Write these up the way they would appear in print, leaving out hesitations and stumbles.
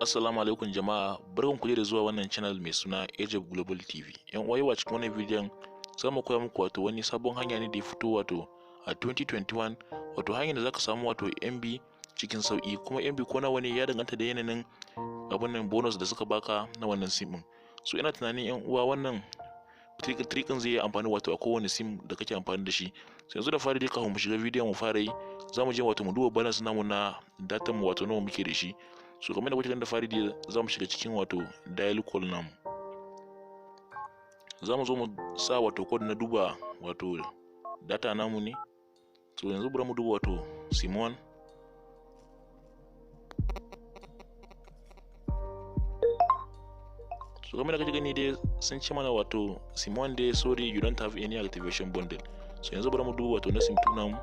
Assalamu alaikum jama'a, barkanku da zuwa wannan channel mai suna Egypt Global TV. Yan uwa, yau a cikin wannan bidiyon za mu koya muku wato wani sabon hanya ne da ya fito wato a 2021, wato hanyar da zaka samu wato MB cikin sauki, kuma MB ko nawa ne ya danganta da yanayin abun nan bonus da suka baka na wannan sim din. So ina tunanin yan uwa wannan trick zai yi amfani wato a kowane sim da kake amfani da shi. So yanzu da fari dai kafin mu shiga bidiyon mu fara yi, za mu je wato mu duba balance namu na datan mu wato nawa muke da shi. So kamar da kuke gani da fari dai za mu shiga cikin wato dial call namu. Za mu zo mu sa wato code na duba wato data namu ne. So yanzu bari mu duba wato sim 1. So kamar da kake gani dai sun ce mana wato sim 1 dai sorry you don't have any activation bundle. So yanzu bari mu duba wato na sim 2 namu.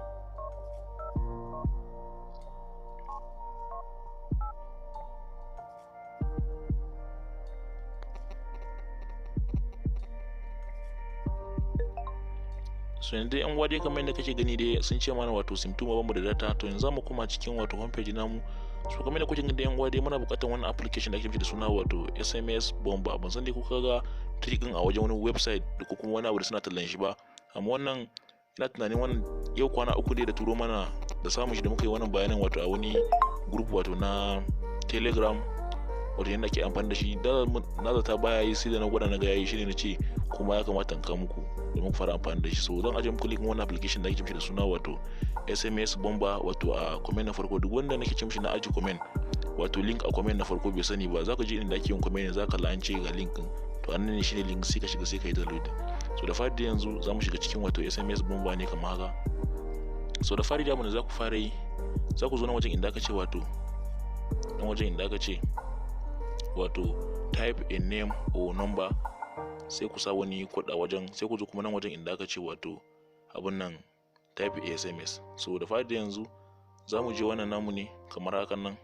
So yanzu dai yan uwa dai kamar yadda kake gani dai sun ce mana wato sim 2 ma bamu da data. To yanzu zamu koma cikin wato homepage namu. So kamar yadda kuke gani dai yan uwa dai muna buƙatar wannan application da ake da suna wato SMS Bomber. Ban san dai ko kaga trick din a wajen wani website da ko kuma wani abu da suna tallan shi ba, amma wannan ina tunanin wannan yau kwana uku dai da turo mana da samun shi da muka yi wannan bayanin wato a wani group wato na Telegram wato yadda ake amfani da shi. Da na zata baya yi sai da na gwada na ga yayi, shine na ce kuma ya kamata in kawo muku domin ku fara amfani da shi. So zan ajiye muku link wannan application da ake da suna wato SMS Bomber wato a comment na farko. Duk wanda nake ce mishi na aji comment wato link a comment na farko bai sani ba, zaka je inda ake yin comment zaka la an ce ga link din, to annan ne shine link, sai ka shiga sai ka yi download. So da fari da yanzu zamu shiga cikin wato SMS Bomber ne kamar haka. So da fari da mun za ku fara yi, za ku zo nan wajen inda aka ce wato nan wajen inda aka ce wato type a name or number, sai ku sa wani code a wajen, sai ku zo kuma nan wajen inda aka ce wato abun nan type a SMS. So da fari da yanzu za mu je wannan namu ne kamar hakan nan,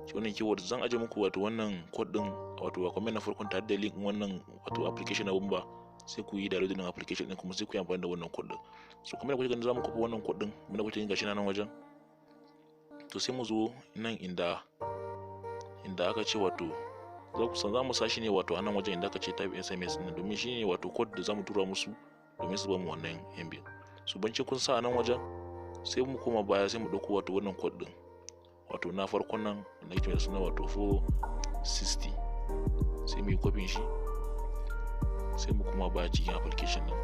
shi wannan keyword zan aje muku wato wannan code din wato a comment na farkon tare da link wannan wato application na Bomber, sai ku yi download din application din kuma sai ku yi amfani da wannan code din. So kamar da kuke gani za mu copy wannan code din, mun da kuke gani gashi nan wajen. To sai mu zo nan inda aka ce wato za ku san za mu sa shi ne wato a nan wajen inda aka ce type SMS din, domin shi ne wato code da za mu tura musu domin su ba mu wannan MB. So banci kun sa a nan wajen, sai mu koma baya sai mu ɗauko wato wannan code din wato na farkon nan wanda yake da suna wato 460, sai mu yi copy shi, sai mu koma baya cikin application din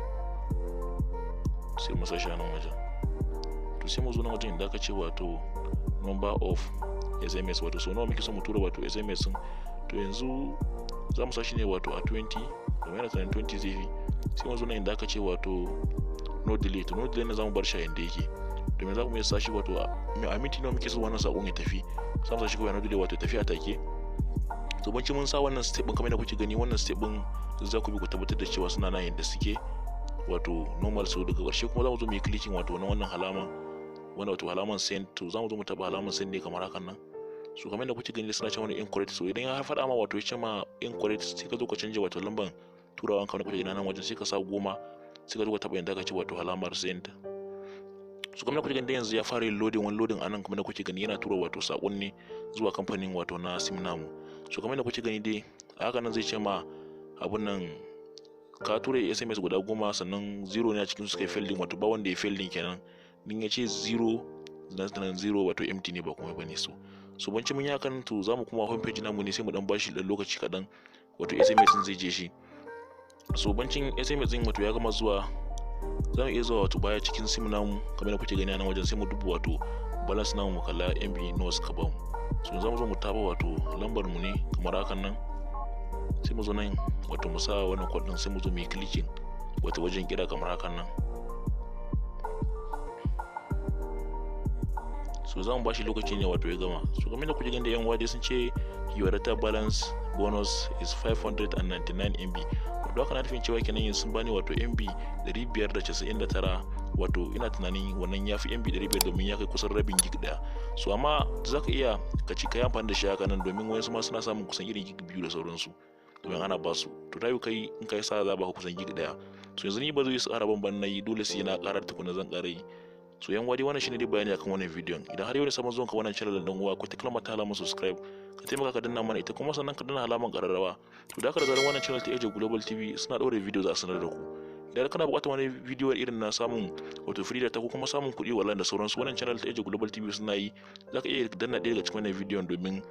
sai mu sa shi a nan wajen. To sai mu zo nan wajen inda aka ce wato number of SMS wato so nawa muke so mu tura wato SMS din. To yanzu za mu sa shi ne wato a 20, domin yana tunanin 20 zai fi. Sai mu zo nan inda aka ce wato no delay, to no delay na za mu bar shi a inda yake, domin za mu iya sa shi wato a minti nawa muke so wannan sakon ya tafi, za mu sa shi kawai no delay wato tafi a take. To banci mun sa wannan step din kamar yadda kuke gani, wannan step din za ku bi ku tabbatar da cewa suna nan yadda suke wato normal. So daga ƙarshe kuma za mu zo mu yi clicking wato na wannan alama, wannan wato alaman send. To za mu zo mu taɓa alaman send ne kamar hakan nan. So kamar yadda kuke gani suna cewa incorrect. So idan ya faɗa ma wato ya ce ma incorrect, sai ka zo ka canja wato lamban turawan kamar kuke gani nan wajen, sai ka sa 10, sai ka zo ka taɓa yanda ka ce wato alamar send. So kamar kuke gani yanzu ya fara yin loading, wani loading anan kamar kuke gani yana tura wato saƙon ne zuwa kamfanin wato na sim namu. So kamar kuke gani dai haka nan zai ce ma abun nan ka tura SMS guda 10, sannan 0 ne a cikin su suka yi failing, wato ba wanda ya failing kenan. Din ya ce 0 nan 0 wato empty ne ba komai bane. So banci mun yi hakan, to zamu kuma homepage namu ne sai mu dan bashi dan lokaci kadan wato SMS din zai je shi. So bancin SMS din wato ya gama zuwa, zamu iya zuwa wato baya cikin sim namu kamar da kuke gani a nan wajen, sai mu duba wato balance namu mu kalla MB nawa suka bamu. So zamu zo mu taba wato lambar mu ne kamar hakan nan, sai mu zo nan wato mu sa wannan code din, sai mu zo mu yi clicking wato wajen kira kamar hakan nan. So za mu bashi lokaci ne wato ya gama. So kamar da kuke gani da yan uwa sun ce your data balance bonus is 599 MB, wato haka na nufin cewa kenan yanzu sun bani wato MB 599, wato ina tunanin wannan ya fi MB 500 domin ya kai kusan rabin gig daya. So amma za ka iya ka ci ka yi amfani da shi haka nan, domin wayansu ma suna samun kusan irin gig 2 da sauransu domin ana ba su. To tayi kai in kai sa za ba ka kusan gig daya. So yanzu ni ba zai yi su ƙara ban na yi, dole sai na ƙara tukuna zan ƙara yi. So yan uwa dai, wannan shine dai bayani akan wannan bidiyon. Idan har yau ne sabon zuwan ka wannan channel, dan uwa, ko ta kalmar ta alamar subscribe, ka taimaka ka danna mana ita, kuma sannan ka danna alamar kararrawa. To da haka, da zarar wannan channel ta AJ Global TV suna ɗaure bidiyo, za a sanar da ku. Idan kana buƙatar wani bidiyo irin na samun wato free data ko kuma samun kuɗi wallahi da sauransu, wannan channel ta AJ Global TV suna yi. Za ka iya danna ɗaya daga cikin wannan bidiyon domin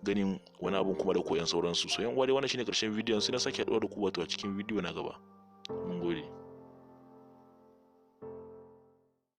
ganin wani abun kuma da koyan sauransu. So yan uwa dai, wannan shine karshen bidiyon. Sai na sake haɗuwa da ku wato a cikin bidiyo na gaba. Mun gode.